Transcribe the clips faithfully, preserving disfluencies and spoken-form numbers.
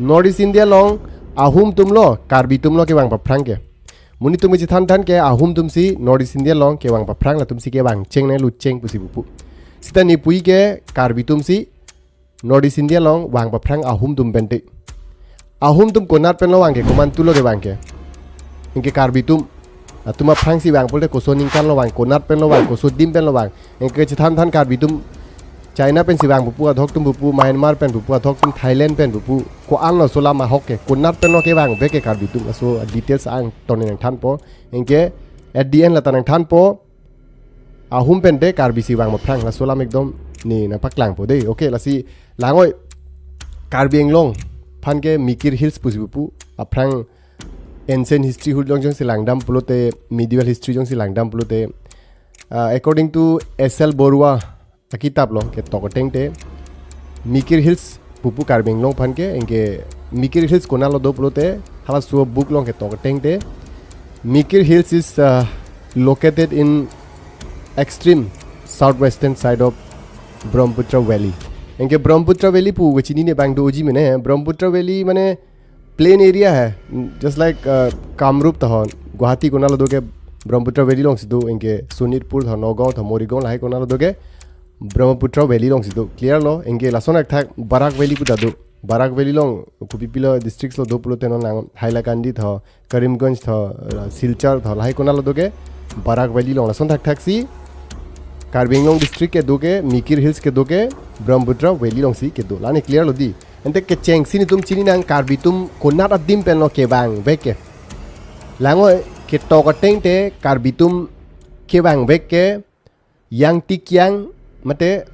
North East India along ahum atumlo, Karbi atumlo kevang paphrang ke. Monit atum kachethan than ke ahum atumsi North East India along kevang paphrang, latumsi kevang cheng nanglut cheng pusi pupo. Seta ne pu-i ke Karbi atumsi North East India along vang paphrang ahum atum pente. Ahum atum konat penlo vang ke, komantulo kevang ke? Anke Karbi atum. Latum aphrangsi vang pulote koson ningkanlo vang, konat penlo vang, koson adim penlo vang? Anke chethan than Karbi atum China pensi vang pupo, adhok atum pupo, Myanmar pen pupo, adhok atum Thailand pen pupo, ko-anlo laso alam ahok ke, konat penlo kevang vek ke Karbi atum? Laso details angton nangthanpo. Anke at the end lata nangthanpo, ahum pente Karbisi vang paphrang, laso alam ekdom ne nangpaklangpo dei. Okay, lasi langnon, Karbi Anglong aphan ke Mikir Hills pusi pupo, aphrang ancient history ahut along jongsi langdam pulote, medieval history jongsi langdam pulote, uh, according to S L Borua akitap along ketok ateng te, Mikir Hills pupo Karbi Anglong aphan ke. Anke Mikir Hills konatlo do pulote, halaso book along ketok ateng te, Mikir Hills is, uh, located in extreme southwestern side of Brahmaputra Valley. Anke Brahmaputra Valley pu kachinine abang doji mene, Brahmaputra Valley mane plain area hai, just like, uh, Kamrup ta ho, Guwahati konatlo do ke Brahmaputra Valley alongsi do, anke Sonitpur ta ho, Nagaon ta ho, Morigaon lahai konatlo do ke Brahmaputra Valley alongsi do. Clear lo? Anke lason akthak Barak Valley pu ta do. Barak Valley along kopipilo districts lo do pulote non lang, Hailakandi ta ho, Karimganj ta ho, uh, Silchar ta ho, lahai konatlo do ke Barak Valley along. Lason thakthaksi Karbi Anglong district kedo ke, Mikir Hills kedo ke Brahmaputra Valley alongsi kedo. La-an clear lo dei. Ante kechengsi netum chini nang, Karbi atum konat adim penlo kevang vek ke. Langnon, ketok ateng te Karbi atum kevang vek ke Yangtikiang mate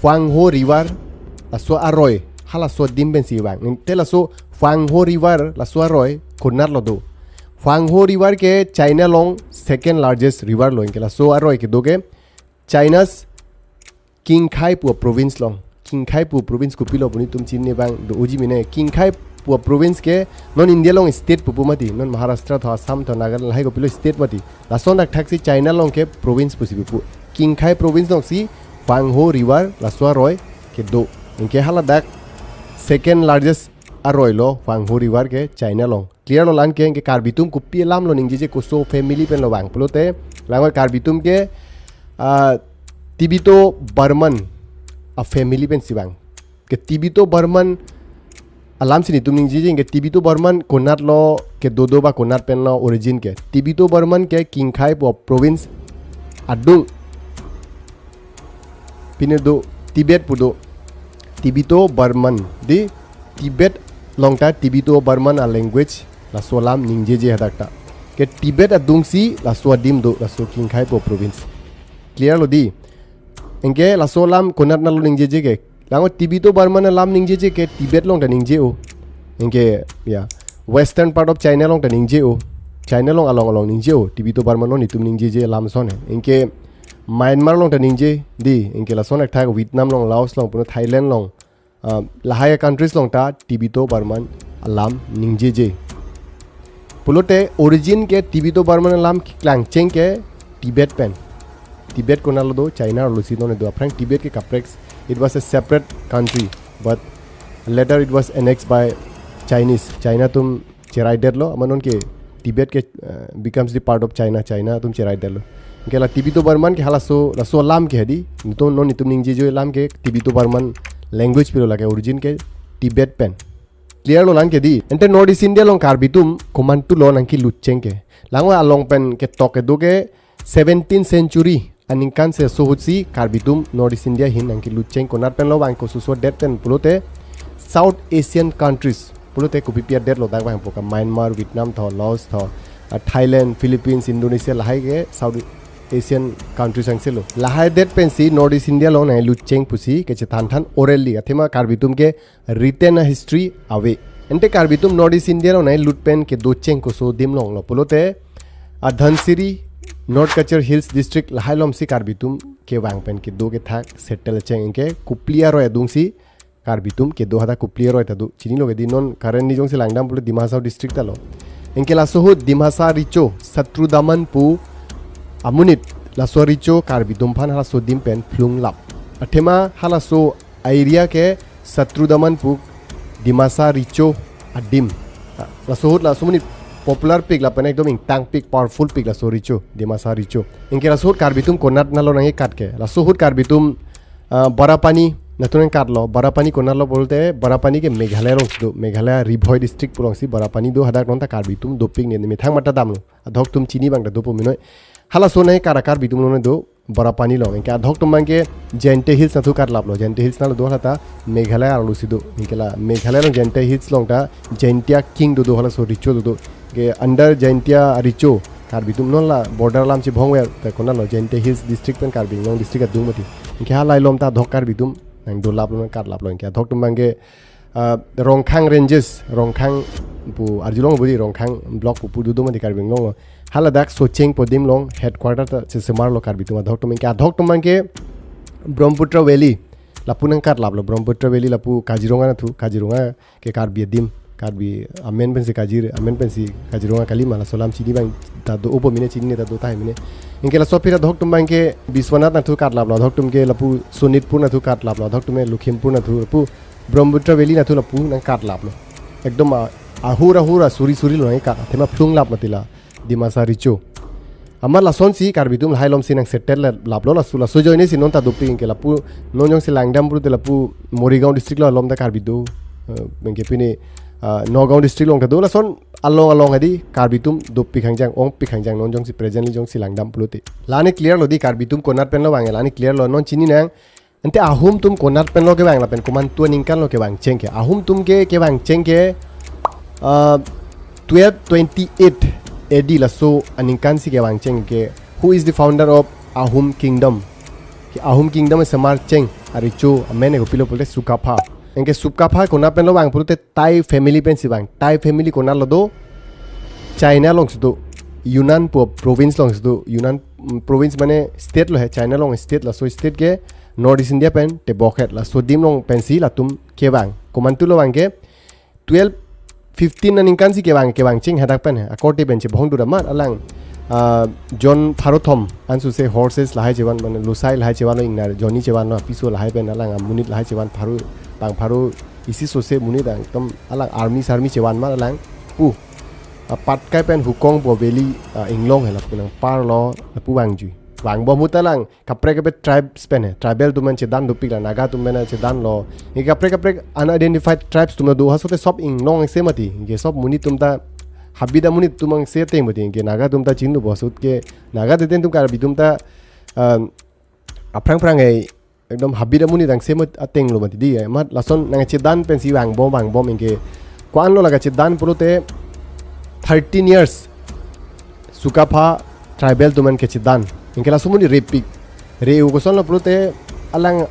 Hwangho River, laso aroi, halaso adim pensi vang. Te laso Hwangho River laso aroi konatlo do? Hwangho River ke China along second largest river lo, anke laso aroi kedo ke China's Qinghai pu province along. Qinghai pu province kopilo pu netum chinine abang doji mene. Qinghai pu province ke non India along state pupo mati, non Maharashtra ta ho, Assam ta ho, Nagaland lahai kopilo state mati. Lason thakthaksi China along ke province pusi pupo. Qinghai province alongsi Hwangho River laso aroi kedo. Anke haladak second largest aroi lo Hwangho River ke China along. Clear lo? La-an ke, anke Karbi atum kopi alamlo ningjeje, koso family penlo vang pulote, langnon, Karbi atum ke, ah, Tibeto Burman a family pensi vang. Ke Tibeto Burman alamsi netum ningjeje, anke Tibeto Burman konatlo kedo do ba konat penlo origin ke? Tibeto Burman ke Qinghai pu province adung pine do, Tibet pu do. Tibeto Burman dei, Tibet along ta Tibeto Burman a language, laso alam ningjeje hadak ta. Ke Tibet adungsi laso adim do, laso Qinghai pu province. Clear lo dei? Anke laso alam konat nalo ningjeje ke? Langnon, Tibeto Burman alam ningjeje ke Tibet along ta ningje-o. Anke, ya, western part of China along ta ningje-o. China along along along ningje-o Tibeto Burman, non netum ningjeje alam ason he. Anke Myanmar along ta ningje dei, anke lason akthak Vietnam along, Laos along, puno Thailand along, ah, lahai countries along ta Tibeto Burman alam ningjeje. Pulote origin ke Tibeto Burman alam keklang cheng ke Tibet pen. Tibet konatlo do? China arlo si non do. Aphrang Tibet ke kaprek, it was a separate country, but later it was annexed by Chinese. China atum cheraidetlo, amat non ke Tibet ke, uh, becomes the part of China. China atum cheraidetlo. Anke la Tibeto Burman ke halaso, laso alam ke dei, netum, non netum ningjeje alam ke Tibeto Burman language pulo, lake origin ke Tibet pen. Clear lo? La-an ke dei. Ante North East India along Karbi atum komantulo nangkelut cheng ke? Langnon, along pen ketok kedo ke seventeenth century aningkan si laso ahutsi Karbi atum North East India ahin nangkelut cheng. Konat penlo vang, kososo adet pen pulote South Asian countries pulote kopipi adet lo dak vangpo, ke Myanmar, Vietnam ta ho, Laos ta ho, ah, Thailand, Philippines, Indonesia, lahai ke South Asian countries angse lo. Lahai adet pensi North East India along nanglut cheng pusi kachethan than orally. Athema Karbi atum ke written a history ave. Ante Karbi atum North East India along nanglut pen kedo cheng koso adim along lo pulote, a Dhansiri, North Cachar Hills District lahai alomsi Karbi atum kevang pen kedo kethak settle cheng. Anke Kopili aroi adungsi Karbi atum kedo, hadak Kopili aroi ta do. Chinilo ke dei, non currently jongsi langdam pulo Dima Hasao District ta lo. Anke laso ahut Dimasa Recho, Satrudaman pu amonit, laso Recho Karbi atum aphan halaso adim pen phlung lap. Athema halaso a-area ke Satrudaman pu Dimasa Recho adim. Ah, laso ahut laso amonit popular pik lapen ekdom ingtang pik, powerful pik laso recho, Dimasa recho. Anke laso ahut Karbi atum konat nalo nangkekat ke. Laso ahut Karbi atum, ah, Barapani nathu nangkatlo. Barapani konatlo pulote, Barapani ke Meghalaya alongsi do. Meghalaya Ri Bhoi district pu alongsi Barapani do, hadak nonta Karbi atum dopik ne, methang mata damlo. Adhok atum chini abang ta dopo minoi. Halaso nangkekat a Karbi atum non do, Barapani along. Anke adhok atum abangke Jaintia Hills nathu katlaplo. Jaintia Hills nalo do, hala ta Meghalaya arlosi do. Anke la Meghalaya along Jaintia Hills along ta Jaintia King dodo, halaso recho dodo. Anke under Jaintia recho Karbi atum non la border alam chibhong ver ta konatlo, Jaintia Hills district pen Karbi Anglong district adung mati. Anke halai along ta adhok Karbi atum nangdolaplo, nangkatlaplo. Anke adhok atum abangke, ah, Rongkhang Ranges, Rongkhang pu arjulong budi, Rongkhang block pu pu dodo mati Karbi Anglong lo. Haladak Socheng pu adim along headquarter ta chesemarlo Karbi atum adhok atum. Anke adhok atum abangke Brahmaputra Valley lapu nangkatlaplo. Brahmaputra Valley lapu Kaziranga nathu, Kaziranga ke Karbi adim, Karbi amen pensi Kazir, amen pensi Kaziranga kalima, laso alam chini abang ta do, opo mine chini ne ta do tahai mine. Anke laso aphi adhok atum abangke Biswanath nathu katlaplo, adhok atum ke lapu Sonitpur nathu katlaplo, adhok atum ke Lakhimpur nathu, lapu Brahmaputra Valley nathu lapu nangkatlaplo. Ekdom a, ahur ahur a suri suri lo nangkekat, athema phlunglap mati la Dimasa recho. Amat lasonsi Karbi atum lahai alomsi nangsettle laplo, laso, laso ajoinesi nonta dopik. Anke lapu non jongsi langdam pulote lapu Morigaon district lo along ta Karbi do. Eh, anke pini, ah, Nagaon district along ta do, lason along along hadi Karbi atum dopik hangjang, ongpik hangjang, non jongsi presently jongsi langdam pulote. La-an ke clear lo di, Karbi atum konat penlo vang, la-an ke clear lo, non chini nang. Ante Ahum atum konat penlo kevang lapen komantu aningkan lo kevangcheng ke. Ahum atum ke kevangcheng ke, ah, twelve twenty-eight A D laso aningkansi kevangcheng ke. Who is the founder of Ahum Kingdom? Ke Ahum Kingdom asemar cheng arecho amen ke kopilo pulote Sukapha. Anke Sukapha konat penlo vang pulote Tai family pensi vang. Tai family konatlo do? China alongsi do. Yunnan pu province alongsi do. Yunnan, mm, province mane state lo he. China along state, laso state ke North East India pen tebok het. Laso adim along pensi latum kevang. Komantu lo vang ke twelve fifteen aningkansi kevang, kevangcheng hadak pen he. Akorte pen chibhong dura amat alang, ah, jon pharo thom ansose horses lahai chevan, mane losai lahai chevanlo, ingnar jonni chevanlo, piso lahai pen alang amonit lahai chevan pharo, bang pharo isi sose monit, ekdom alang army sarmy chevan amat alang pu, ah, Patkai pen Hukong pu valley, ah, inglong he lapu nangparlo, lapu vangjui. Vangbom ahut alang kaprek kaprek tribes pen he, tribal atum an chedan dopik la, Naga atum pen chedanlo. Anke kaprek kaprek unidentified tribes atum do, hasote sob inglong angse mati. Anke sob monit atum ta, habit amonit atum angse ateng mati. Anke Naga atum ta chinilo, bosut ke Naga teten atum, Karbi atum ta, um, aphrang phrang ai ekdom habit amonit angse mat ateng lo mati di, eh, amat lason nangchedan pensi vangbom vangbom. Anke ko-anlo la kachedan pulote thirteen years Sukapha tribal atum an kachedan. Anke laso amonit repik. Re-u kosonlo pulote alang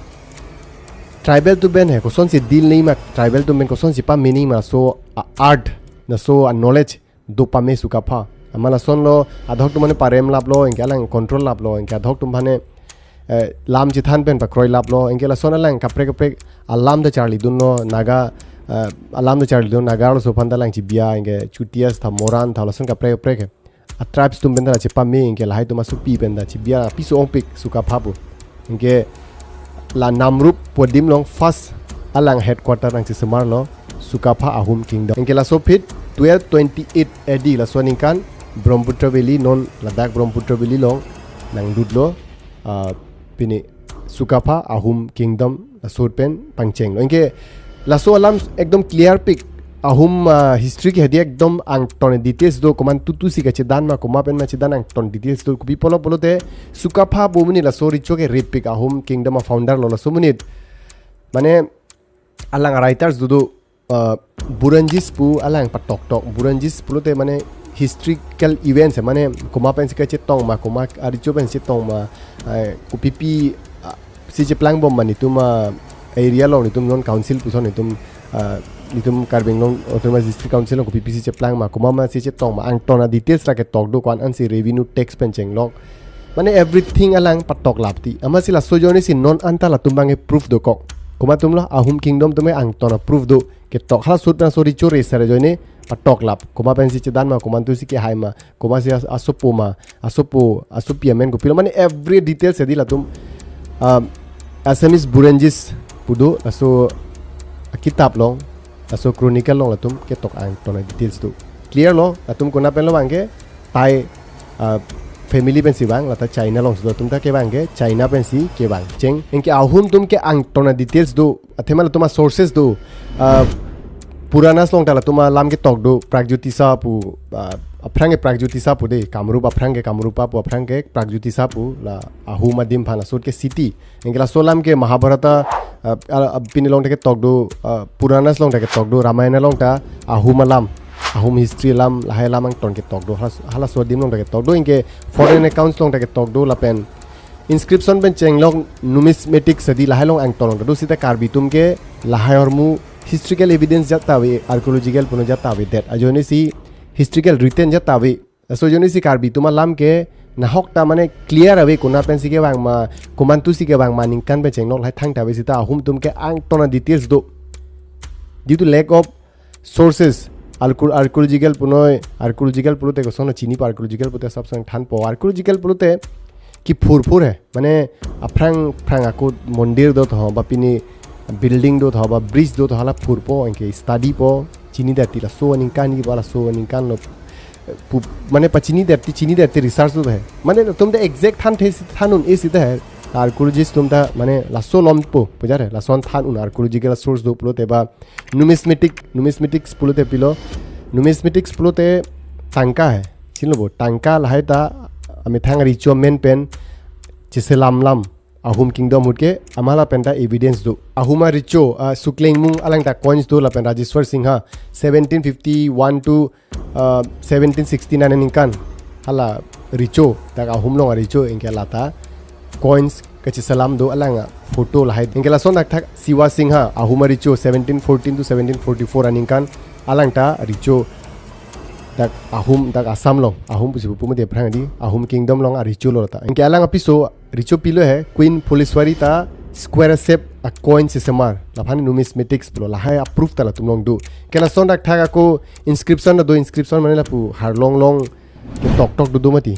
tribal atum pen he kosonsi deal nangji ma, tribal atum pen kosonsi pame nangji ma, laso a-art, laso a-knowledge do pame Sukapha. Amat lasonlo adhok atum mane parem laplo, anke alang control laplo, anke adhok atum mane, eh, lam chethan pen pakroilaplo, anke lason alang kaprek kaprek alam ta charlidunlo, Naga, eh, alam ta charlidun, Naga arloso aphan ta alang chibiya, anke Chutias tha, Moran tha, lason kaprek kaprek a-tribes atum pen ta la chepame, anke lahai atum asopi pen ta chibiya, piso ongpik Sukapha pu. Anke la Namrup pu adim along first alang headquarter nangchesemarlo Sukapha Ahum Kingdom. Anke laso aphi twelve twenty-eight A D, laso aningkan Brahmaputra Valley, non ladak Brahmaputra Valley along nangdutlo, ah, pini Sukapha Ahum Kingdom laso ahut pen pangchenglo. Anke laso alam ekdom clear pik. Ahum, ah, history ke hadi ekdom angton details do, komantu tusi kachedan ma, komat pen ma chedan, angton details do. Kopi pulo pulote Sukapha pu amonit, laso recho ke repik, Ahum Kingdom a-founder lo laso amonit. Mane alang writers do do, uh, Burunjis pu alang patoktok. Burunjis pulote mane historical events, mane komat pensi kachetong ma, komat arecho pensi chetong ma, eh, kopipi, ah, si cheplangbom ma, netum, ah, area along, netum non council puson, netum, ah, netum Karbi Anglong Autonomous District Council along kopipisi cheplang ma, komat ma si chetong ma, angton a-details la ketok do, ko-an ansi revenue tax pen chenglok. Mane everything alang patoklap ti. Amatsi laso ajoinesi non anta latum abang ke proof dokok. Komat atumlo, Ahum Kingdom atum ke angton a-proof do. Ketok, halaso ahut laso recho resar ajoine patoklap. Komat pensi chedan ma, komantusi kehai ma, komatsi as-, asopo ma, asopo, asopi amen kopilo. Mane every details hadi latum, um, Assamese Burunjis pu do, laso akitap along, Laso chronicle along latum ketok angton a-details do. Clear lo, latum konat pen lo vang ke, Thai, ah, family pensi vang, lata China alongsi do, latum ta kevang ke, China pensi kevang. Cheng, anke ahum atum ke angton a-details do, athema latum a-sources do, ah, Puranas along ta latum alam ketok do, Pragjotisa pu, ah, aphrang ke Pragjotisa pu de, Kamrup aphrang ke Kamrupa pu aphrang ke Pragjotisa pu, la ahum adim aphan laso ahut ke city. Anke laso alam ke Mahabharata, ah, ah, ah, pini along ta ketok do, ah, Puranas along ta ketok do, Ramayana along ta ahum alam, ahum history alam, lahai alam angton ketok do, hala, halaso adim along ta ketok do, anke foreign accounts along ta ketok do, lapen inscription pen chenglok numismatics adi lahai along angton along ta do, seta Karbi atum ke lahai ahormu historical evidence ajat ta ave, archaeological puno ajat ta avedet. Ajoinesi historical written ajat ta ave. Laso ajoinesi Karbi atum alam ke nahok ta mane clear ave, konat pensi kevang ma, komantusi kevang ma aningkan pen chenglok lahai thangta ave, seta ahum atum ke angton a-details do. Due to lack of sources, archaeo-, archaeological punoi, archaeological pulote koson chinipo, archaeological pulote asapso nangthanpo, archaeological pulote kiphurphur he, mane aphrang phrang ako mondir dothu, ba pini building dothu, ba bridge dothu, hala phurpo, anke studypo, chinidet ti laso aningkan ni ba laso aningkan lo pu, mane pachinidet ti, chinidet ti research do he. Mane atum ta exact thanthe si than un-e seta he. Archaeologist atum ta mane laso lompo, pujar he, lason than un, archaeological source do pulote ba numismatic, numismatics pulote pilo, numismatics pulote tangka he. Chinilo bo, tangka lahai ta amethang recho amen pen cheselam lam, Ahum Kingdom ahut ke, amat lapen ta evidence do. Ahum arecho, ah, Suklengmung alangta coins do, lapen Rajeshwar Singha, seventeen fifty-one to, ah, seventeen sixty-nine aningkan, hala recho, dak Ahum along arecho, anke lata coins kacheselam do, alang aphoto lahai. Anke lason thakthak Siva Singha, Ahum arecho, seventeen fourteen to seventeen forty-four aningkan, alangta recho, dak Ahum, dak Assam along, Ahum pusi pupu mati aphrang di, Ahum Kingdom along arecho lo ta. Anke alang apiso recho pilo he, Queen Phulleswari ta square shape a-coin chesemar, laphan numismatics pulo, lahai a-proof ta latum along do. Anke lason thakthak ako inscription ta do, inscription mane lapu harlong along ketok tok do do mati.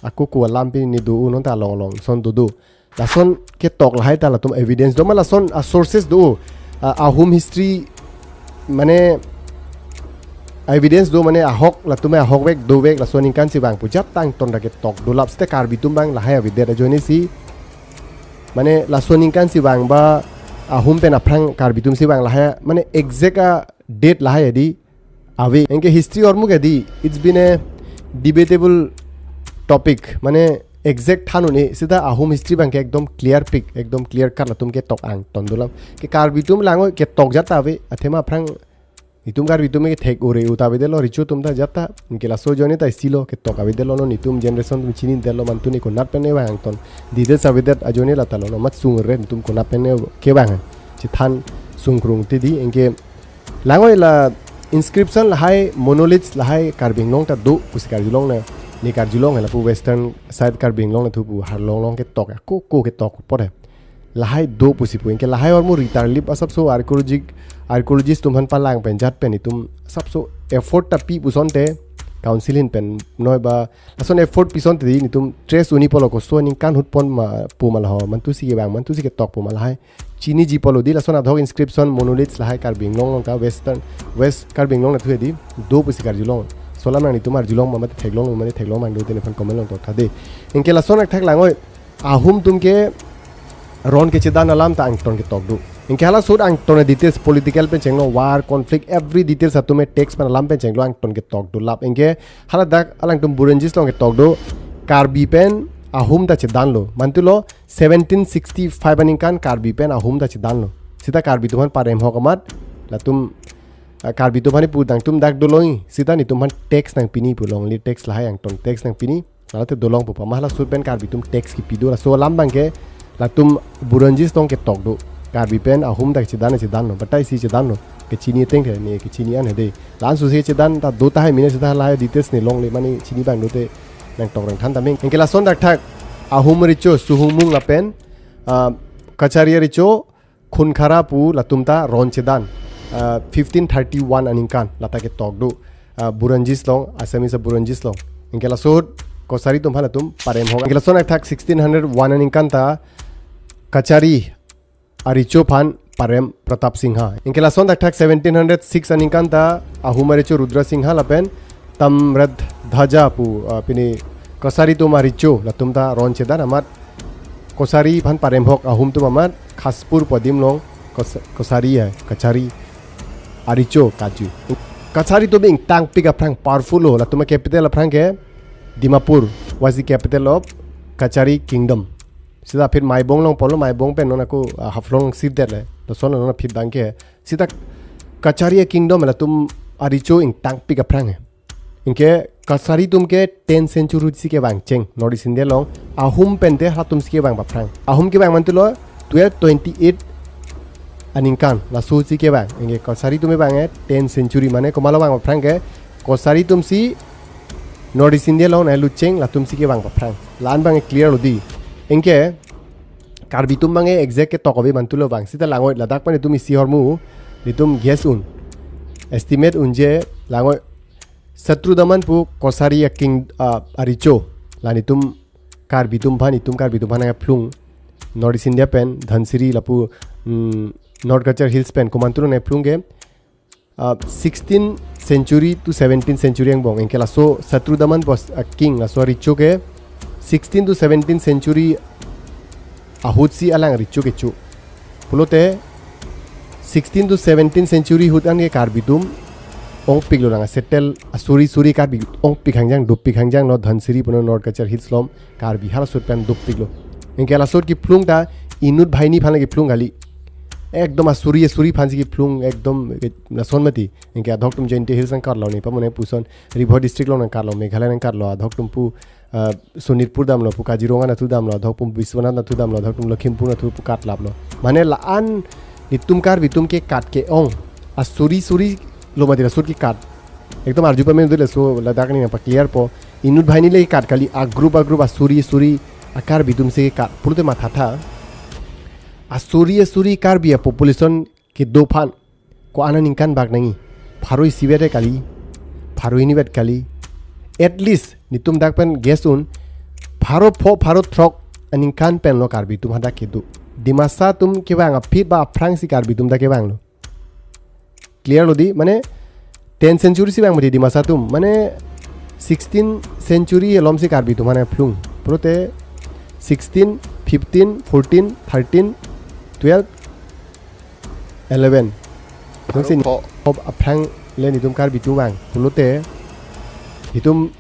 Ako ko alam pini do, non ta along along son do do. Lason ketok lahai ta latum evidence do ma, lason a-sources do, a, Ahum history mane evidence do, mane ahok, latum ahokvek dovek, laso aningkan si vang pu ajat ta angton ta ketok dolap, seta Karbi atum abang lahai avedet. Ajoinesi mane laso aningkan si vang ba Ahum pen aphrang Karbi atum si vang lahai, mane exact a-date lahai adi ave. Anke history ahormu ke di, it's been a debatable topic, mane exact than un-e, seta Ahum history abang ke ekdom clear pik, ekdom clear cut latum ketok angton dolang. Ke Karbi atum langoi ketok ajat ta ave, athema aphrang itum Karbi atum ke thek ore u ta avedetlo, recho atum ta ajat ta, anke laso ajoine ta isi lo, ketok avedetlo, non itum generation atum chinidetlo, mantu ni konat pen e vang angton, details avedet ajoine lata lo, non mat sung re itum konat pen e kevang, chethan sungkrung ti di. Anke langoi la inscription lahai, monoliths lahai Karbi Anglong ta do pusi karjulong na, ne karjulong he, lapu western side Karbi Anglong na thu pu harlong along ketok, ako ko ketok apot he. Lahai do pusi pu, anke lahai ahormu ritarlip asapso archaeologic, archaeologist atum aphan palang pen ajat pen itum asapso effort ta pi pusonte, council ahin pen noi ba, lason effort pisonte di, netum trace un-e pulo, koson aningkan ahut pon ma pu ma laho, mantu si kevang, mantu si ketok pu ma lahai chiniji pulo di. Lason adhok inscription, monoliths lahai Karbi Anglong along ta, western, West Karbi Anglong na thu di, do pusi karjulong. Laso alam nang netum arjulong ma, mate theklong, mate theklong abang do te nephan comment along tok tha de. Anke lason thakthak langoi, Ahum atum ke ron kechedan alam ta angton ketok do. Anke halaso ahut angton a-details, political pen chenglo, war, conflict, every details atum e text pen alam pen chenglo, angton ketok dolap. Anke hala dak alangtum Burunjis along ketok do, Karbi pen Ahum ta chedanlo, mantu lo seventeen sixty-five aningkan Karbi pen Ahum ta chedanlo. Seta Karbi atum aphan parem hok amat, latum, ah, Karbi atum aphan pu, nangtum dak dolong, seta netum aphan tax nangpini pu, longle tax lahai angton tax nangpini, lalote dolong pu pa, ma halaso ahut pen Karbi atum tax kipi do. Laso alam abang ke latum Burunjis along ketok do. Karbi pen Ahum ta chedan chedanlo, batai si chedanlo, kechini ateng the, ne kechini an he de. La-an su si chedan ta do tahai, mane seta lahai details ne longle, mane chini abang do te nangtok nangthan tame. Anke lason thakthak Ahum recho Suhungmung lapen, ah, Kachari recho Khunkhara pu latum ta ron chedan, ah, fifteen thirty-one aningkan lata ketok do, ah, Burunjis along, Assamese Burunjis along. Anke laso ahut Kachari atum aphan latum parem hok. Anke lason thakthak sixteen hundred one aningkan ta Kachari arecho aphan Parem Pratap Singha. Anke lason thakthak seventeen hundred six aningkan ta Ahum arecho Rudra Singha lapen Tamradhwaja pu, ah, pini Kachari atum arecho latum ta ron chedan amat Kachari aphan paremhok Ahum atum amat Khaspur pu adim along Kos-, Kachari ya, Kachari arecho kaju. Kachari atum ingtangpik aphrang powerful lo, latum capital aphrang ke Dimapur was the capital of Kachari kingdom. Sita aphi Maibong along pulo, Maibong pen non ako, ah, Haflong sirdet le. Lason non aphi abang ke. Sita Kachari kingdom latum arecho ingtangpik aphrang he. Anke Kachari atum ke ten century si kevang cheng North East India along, Ahum pen te halatum si kevang aphrang. Ahum kevang mantulo twelve twenty-eight aningkan laso si kevang. Anke Kachari atum kevang ke ten century, mane komatlo vang aphrang ke Kachari atum si North East India along nanglut cheng latum si kevang aphrang. La-an abang clear lo dei. Anke Karbi atum abang exact ketok ave mantulo abang. Sita langoi ladak pen itum isi ahormu, itum guess un. Estimate unji langoi. Satrudaman pu Kachari a king, ah, arecho. La nelitum Karbi atum aphan, itum Karbi atum aphan nangphlung. North East India pen, Dhansiri lapu, mm, North Cachar Hills pen, komantu nangphlung ke, ah, sixteen century to seventeen century angbong. Anke laso Satrudaman pu, ah, king, laso arecho ke sixteen to seventeen century ahut si alang arecho kecho. Pulote sixteen to seventeen century ahut an ke Karbi atum ongpiklo, nangsettle asuri suri Karbi ongpik hangjang, dopik hangjang lo Dhansiri pu North Cachar Hills along Karbi halaso ahut pen dopiklo. Anke laso ahut kephlung ta inut banghini aphan le kephlung kali. Ekdom asuri asuri aphan si kephlung ekdom ke lason mati. Anke adhok atum Jaintia Hills nangkarlo, ne pamone puson Ri Bhoi district along nangkarlo, Meghalaya nangkarlo, adhok atum pu, ah, Sonitpur damlo, pu Kaziranga nathu damlo, adhok atum Biswanath nathu damlo, adhok atum Lakhimpur nathu pu katlaplo. Mane la-an nelitum Karbi atum kekat ke-ong asuri suri lo mati laso ahut kekat. Ekdom arju pame dole, so ladak ni nangpa clear po. Inut banghini le kekat kali, a group a group asuri suri a Karbi atum si kekat. Pulote mathatha. Asuri asuri Karbi a population kedo aphan ko-an aningkan bak nangji? Pharo isivet kali, pharo hinivet kali. At least nelitum dak pen guess un, pharo pho, pharo throk aningkan pen lo Karbi atum hadak kedo. Dimasa atum kevang aphi ba aphrang si Karbi atum dak kevanglo. Clear lo dei, mane ten century si vang mati Dimasa atum, mane sixteen century alom si Karbi atum aphan nangphlung. Pulote sixteen, fifteen, fourteen, thirteen, twelve, eleven. Nang si pharo pho. Hop aphrang le nelitum Karbi atum vang. Pulote itum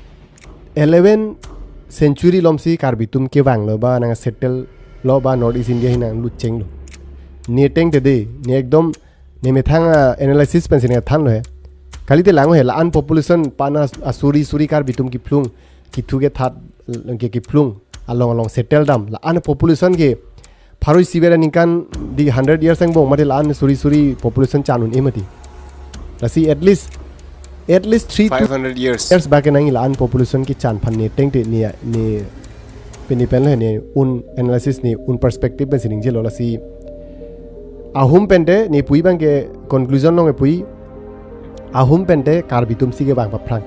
eleven century alom si Karbi atum kevanglo ba nangsettle lo ba North East India hi nanglut chenglo. Ne ateng te dei, ne ekdom ne methang, ah, analysis pen si ne thanlo he. Kalite lang he, la-an population aphan asuri suri Karbi atum kephlung, kethu kethat ke kephlung, along along settle dam. La-an population ke pharo isivet aningkan dei, hundred years angbong mati la-an suri suri population chan un-e mati. Lasi at least, at least three to five hundred years. Years bak nangji la-an population kechan aphan ne ateng te ne, ne pini pen le ne un analysis, ne un perspective pen si ningjelo. Lasi Ahum pen te ne pu-i abang ke conclusion along ne pu-i, Ahum pen te Karbi atum si kevang aphrang.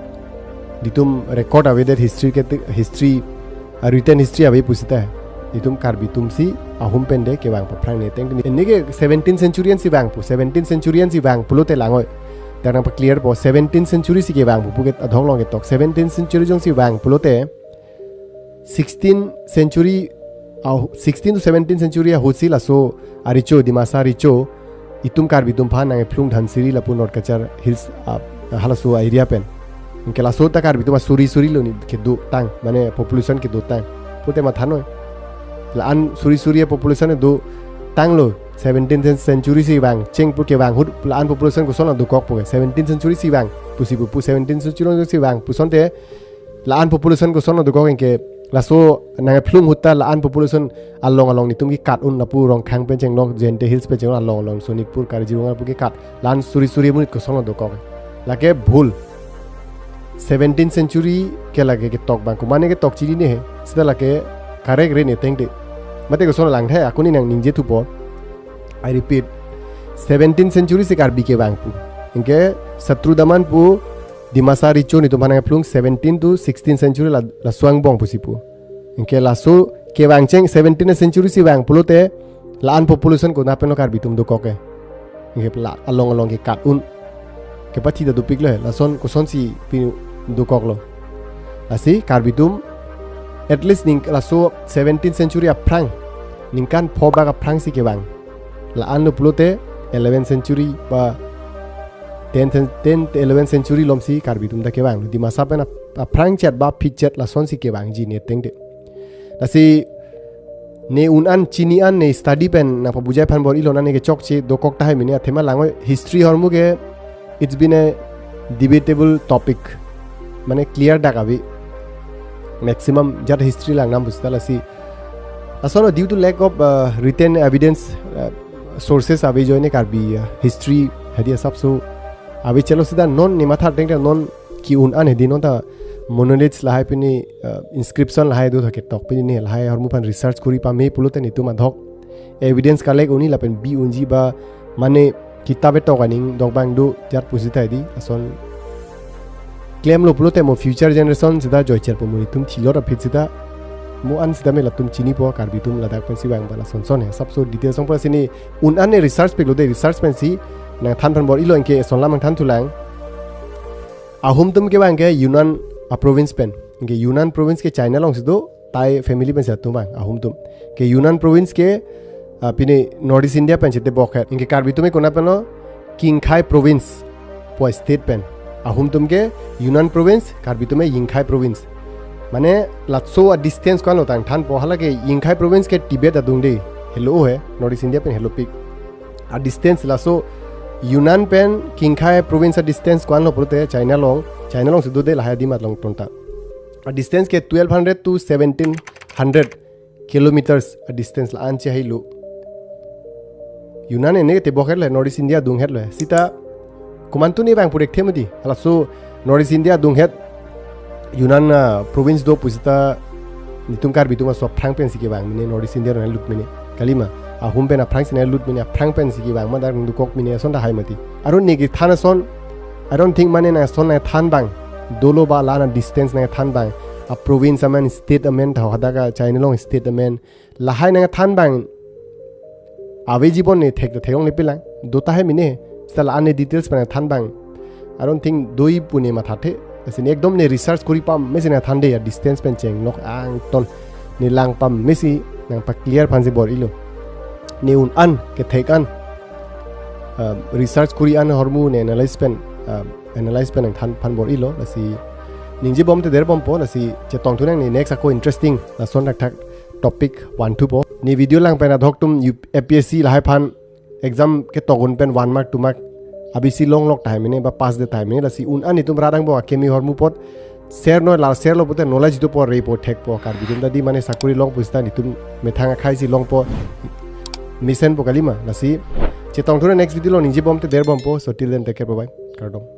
Nelitum record ave det, history ke te, history, ah, written history ave pusita. Nelitum Karbi atum si Ahum pen te kevang aphrang ne ateng. Anke seventeen century an si vang pu, seventeen century an si vang pulote langoi. Dak nangpa clear po, seventeen century si kevang pu, pu ke adhok along ketok. Seventeen century jongsi vang pulote sixteen century, ah, sixteen to seventeen century ahut si laso arecho, Dimasa arecho, itum Karbi atum aphan nangphlung Dhansiri lapu North Cachar Hills, ah, halaso area pen. Anke laso ta Karbi atum asuri suri lo ne kedotang, mane population kedotang. Pulote mathanoi. La-an suri suri a population dotanglo, seventeen century si vang cheng pu, kevang ahut la-an population kosonlo dokok pu ke. Seventeen century si vang pusi pu, pu seventeen century si vang pusonte la-an population kosonlo dokok, anke laso nangphlung ahut ta la-an population along along nelitum kekat un, lapu Rongkhang pen chenglok, Jaintia Hills pen chenglok, along along Sonitpur, Kaziranga pu kekat, la-an suri suri amonit kosonlo dokok. Lake bhul. Seventeen century ke lake ketok abang, komatne ketok chinine he. Sita lake correct re ne ateng te. Mate kosonlo lang the, ako ne nangningje thupo. I repeat, seventeen century si Karbi kevang pu. Anke Satrudaman pu Dimasa arecho nelitum aphan nangphlung seventeen to sixteen century la, laso angbong pusi pu. Anke laso kevang cheng seventeen century si vang pulote La-an population konat pen lo Karbi atum dokok ke. Anke la along along ke kat un. Kepathi ta dopik lo he. Lason kosonsi pini dokok lo. Lasi Karbi atum at least ning laso seventeenth century aphrang, ningkan pho bak aphrangsi kevang. La-an lo pulote eleventh century ba tenth, tenth, eleventh century alomsi Karbi atum ta kevang. Dimasa pen ap-, aphrang chet ba phit chet lasonsi kevangji ne tengte. Lasi ne un an, chini an, ne study pen nangpabujai aphan bor-ilo, nane kechokche dokok tahai mene, athema langnon history ahormu ke it's been a debatable topic. Mane clear dak ave. Maximum jat history langnang pusita lasi. Ason due to lack of, uh, written evidence, uh, sources ave ajoine Karbi, uh, history hadi asapso ave chelo sita non ne matha tengte non ke-un an hedi non ta monoliths lahai pini, uh, inscription lahai do thake tok pini ne lahai ahormu aphan research kori pame pulote netum adhok evidence collect un-e lapen bi unji ba mane kitab etok aning dok bang do jat pusita hedi ason klemlo pulote mo future generation sita joicherpo mo netum thilot aphi sita mo an sita me latum chinipo Karbi atum ladak pensi vang ba lason son he asapso details ong pa sini un an ne research piklo de research pensi nangthan aphan bor-ilo anke eson lam nangthan thulang. Ahum atum kevang ke Yunnan a-province pen. Anke Yunnan province ke China alongsi do, Tai family pensi atum vang, Ahum atum. Ke Yunnan province ke, ah, pini North East India pen chetebok het. Anke Karbi atum ke konat pen lo, Qinghai province pu a-state pen. Ahum atum ke Yunnan province, Karbi atum ke Yinghai province. Mane laso a-distance ko-an lo tangthanpo, halake Yinghai province ke Tibet adung de, helo he, North East India pen helopik. A-distance laso Yunnan pen Qinghai province a-distance ko-an lo pulote China along, China alongsi do de lahai adim along tonta. A-distance ke twelve hundred to seventeen hundred kilometers a-distance la-an chehai lo. Yunnan ene tebok het lo, North East India adung het lo. Sita komantu ne vang purek the mati. Halaso North East India adung het Yunnan, ah, province do pusita netum Karbi atum aso aphrang pensi kevang mene, North East India nanglut mene. Kalima, Ahum pen aphrangsi nanglut mene, aphrang pensi kevang ma dak dokok mene ason tahai mati. Aron ne kethan ason, I don't think mane nangson nangthan bang dolo ba la-an a-distance nangthan bang. A-province amen, state amen, tha hadak a-China along state amen. Lahai nangthan bang ave jibon ne thek ta thek ong ne pilang. Do tahai mene. Sita la-an ne details pen nangthan bang, I don't think do-i pu ne mathathe. Lasi ne ekdom ne research kori pamesi nangthan de a-distance pen chenglok angton. Ne lang pamesi nangpa-clear aphansi bor-ilo. Ne un an, kethek an, um, research kori an ahormu ne analyze pen, um, analyze pen nangthan aphan bor-ilo. Lasi ningjebom te derbompo, lasi chetongthu nang ne next ako interesting lason thakthak topic vanthupo. Ne video lang pen adhok atum U-, A P S C lahai aphan exam ketok un pen one mark, two mark abisi longlok tahai mene ba pass det tahai mene, lasi un an netum rat angbong akimi ahormu apot share noi, la share lo pulote knowledge dopo, repo, thekpo. Karbi atum ta di mane sakori long pusita netum methang akhaisi longpo, mesenpo kalima. Lasi chetongthu nang next video along, ningjebom te derbompo. So till then, take care, bye bye. Kardom.